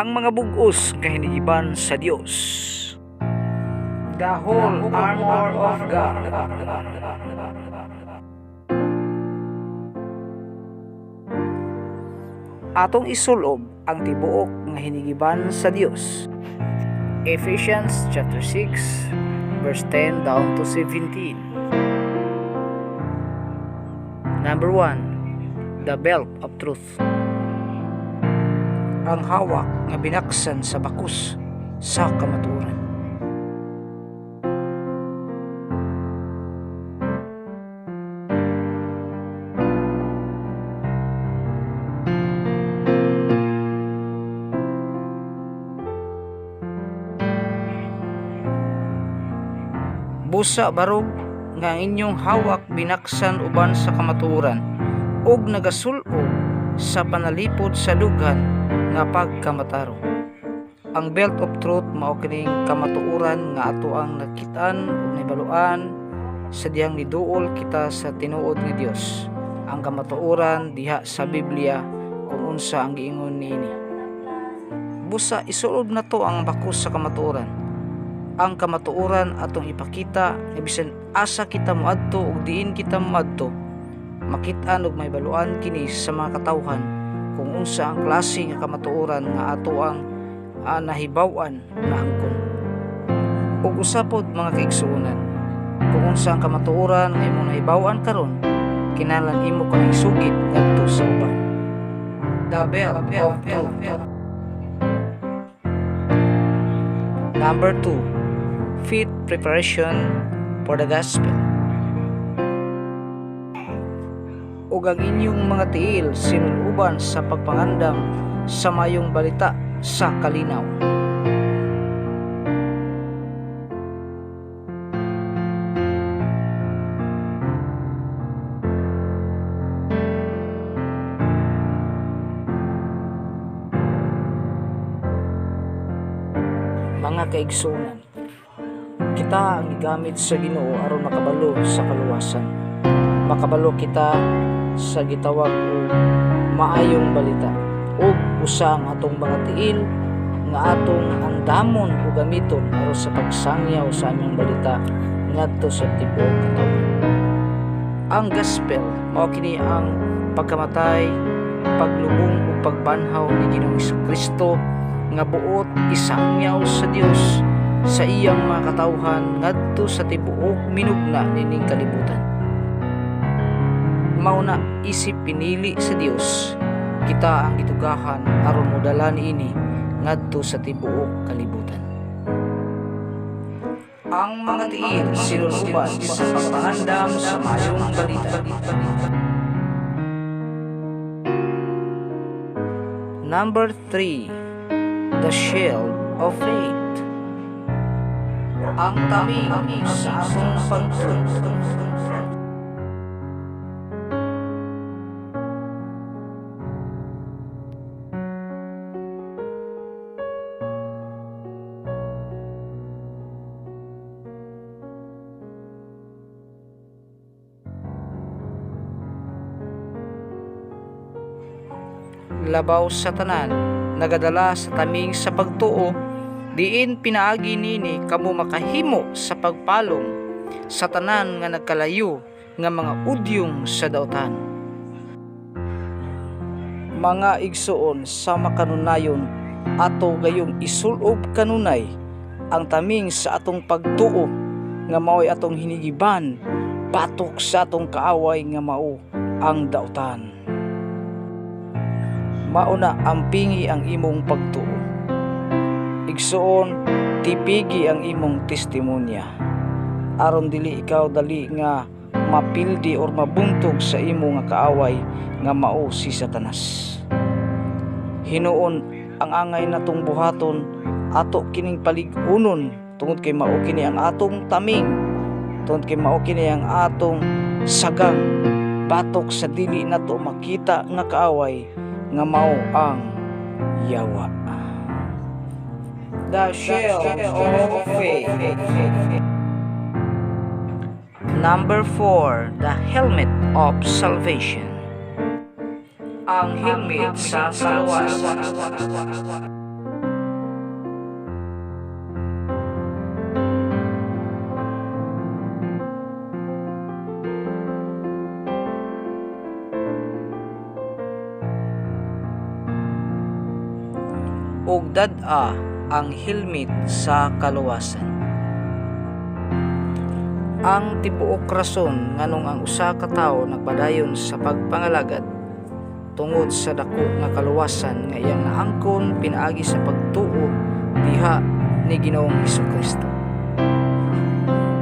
Ang mga bug-os nga hinigiban sa Dios. The whole armor of God. Atong isulob ang tibuok nga hinigiban sa Dios. Ephesians chapter 6 verse 10 down to 17. Number 1, the belt of truth. Ang hawak nga binaksan sa bakus sa kamatuoran. Busa barog nga ang inyong hawak binaksan uban sa kamatuoran ug nagasul-ob sa panalipod sa dughan nga pagkamatarong. Ang belt of truth mao kining kamatuoran nga ato ang nakit-an ug nahibaluan sa dihang niduol kita sa tinuod nga Dios. Ang kamatuoran diha sa Biblia kung unsa ang giingon niini. Busa isulob nato ang bakos sa kamatuoran. Ang kamatuoran atong ipakita nga bisan asa kita moadto ug diin kita moadto, makit-an ug mahibaluan kini sa mga katawhan kung unsa ang klase nga kamatuoran nga ato ang nahibaw-an na angkon. Ug usa pod, mga kaigsuonan, kung unsa ang kamatuoran nga imong nahibaw-an karon, kinahanglan imo kang isugid ngadto sa uban. The belt of truth. Number 2, fit preparation for the gospel. Ug ang inyong mga tiil sinuluban sa pagpangandam sa mayong balita sa kalinaw. Mga kaigsuonan, kita ang gigamit sa Ginoo aron makabalo sa kaluwasan. Makabalo kita sa gitawag og maayong balita ug usa ang atong mga tiil nga atong andamon o gamiton aron sa pagsangyaw sa aming balita ngadto sa tibuok katawhan. Ang gospel mao kini ang pagkamatay, paglubong ug pagbanhaw ni Ginoong Kristo nga buot isangyaw sa Dios sa iyang mga katawhan ngadto sa tibuok minugna nining kalibutan. Mao na isip pinili sa Dios, kita ang gitugahan aron modala niini ngadto sa tibuok kalibutan. Ang mga tiil sinuluban sa pagpangandam sa maayong balita. Number 3, the shield of faith. Ang taming sa atong pagtuo. Labaw sa tanan, nagadala sa taming sa pagtuo, diin pinaagi nini kamo makahimo sa pagpalong sa tanan nga nagkalayo nga mga udyong sa dautan. Mga igsuon, sa makanunayon, ato gayong isulob kanunay ang taming sa atong pagtuo nga mao'y atong hinigiban batok sa atong kaaway nga mao ang dautan. Mao na ampingi ang imong pagtuo. Igsuon, tipigi ang imong testimonya. Aron dili ikaw dali nga mapildi or mabuntog sa imo nga kaaway nga mao si Satanas. Hinuon ang angay natong buhaton, ato kining palig-unon tungod kay mao kini ang atong taming, tungod kay mao kini ang atong sagang batok sa dili nato makita nga kaaway nga mao ang yawa. The shield of faith. Number 4, the helmet of salvation. Ang helmet sa kaluwasan. Ug dad-a ang helmet sa kaluwasan. Ang tibuok rason nganong ang usa ka tawo nagpadayon sa pagpangalagad tungod sa dako nga kaluwasan nga iyang naangkon pinaagi sa pagtuo diha ni Ginoong Hesukristo.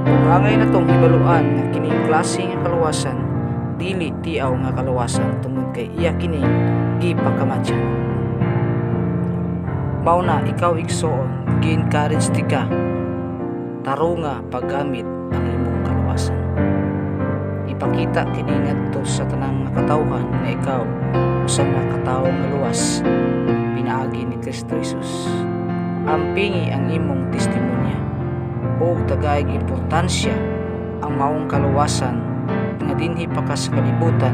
Ug angay natong hibaluan nga kining klase nga kaluwasan dili tiaw nga kaluwasan tungod kay iya kining gipakamatyan. Mao na ikaw, igsoon, gi-encourage tika, tarunga paggamit ang imong kaluwasan. Ipakita kini ngadto sa tanang nga katawhan nga ikaw usa nga katawo nga luwas pinaagi ni Kristo Jesus. Ampingi ang imong testimonya ug tagaig importansya ang maong kaluwasan nga dinhi pa ka sa kalibutan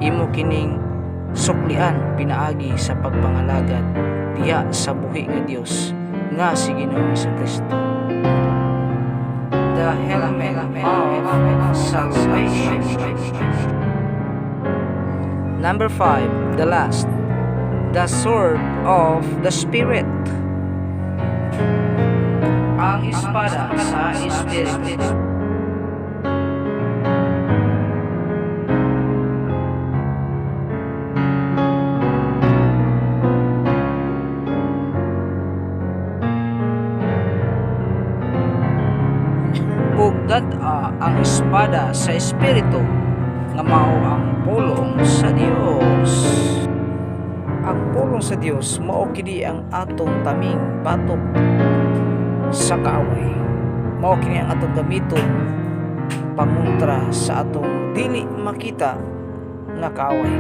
imo kining suklian pinaagi sa pagpangalagad diha sa buhi nga Dios nga si Ginoong Kristo. The helmet of salvation. Number 5, the last, the sword of the Spirit. Ang espada sa Espiritu. Ug dad-a ang espada sa Espiritu nga mao ang pulong sa Dios. Ang pulong sa Dios mao kini ang atong taming batok sa kaaway. Mao kini ang atong gamiton pangontra sa atong dili makita nga kaaway.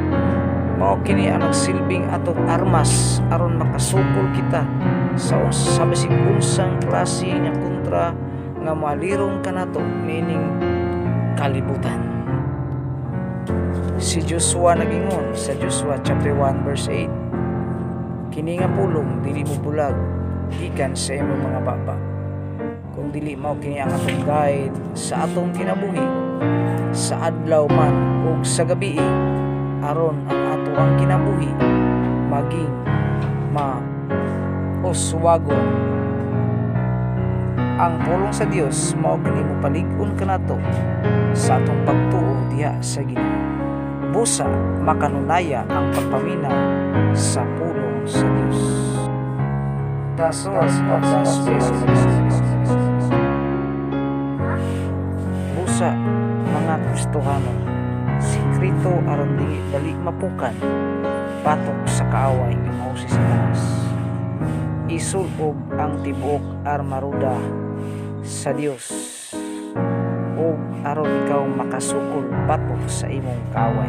Mao kini ang nagsilbing atong armas aron makasukol kita sa bisig unsang klase nga kontra nga malirong kanato niining kalibutan. Si Joshua nagingon sa Joshua chapter 1 verse 8, "Kini nga pulong dili mo bulag gikan sa imong mga baba." Kung dili mao kini ang atong guide sa atong kinabuhi sa adlaw man ug sa gabi aron ang ato ang kinabuhi maging mauswagon. Ang pulong sa Dios mao kini mopalig-on kanato sa atong pagtuo diha sa Ginoo. Busa makanunaya ang pagpaminaw sa pulong sa Dios. The sword of the Spirit. Busa, mga Kristohano, sikreto aron dili dali mapukan batok sa kaaway nga mao si Satanas: isulob ang tibuok armadura sa Dios ug aron ikaw makasukol batok sa imong kaaway.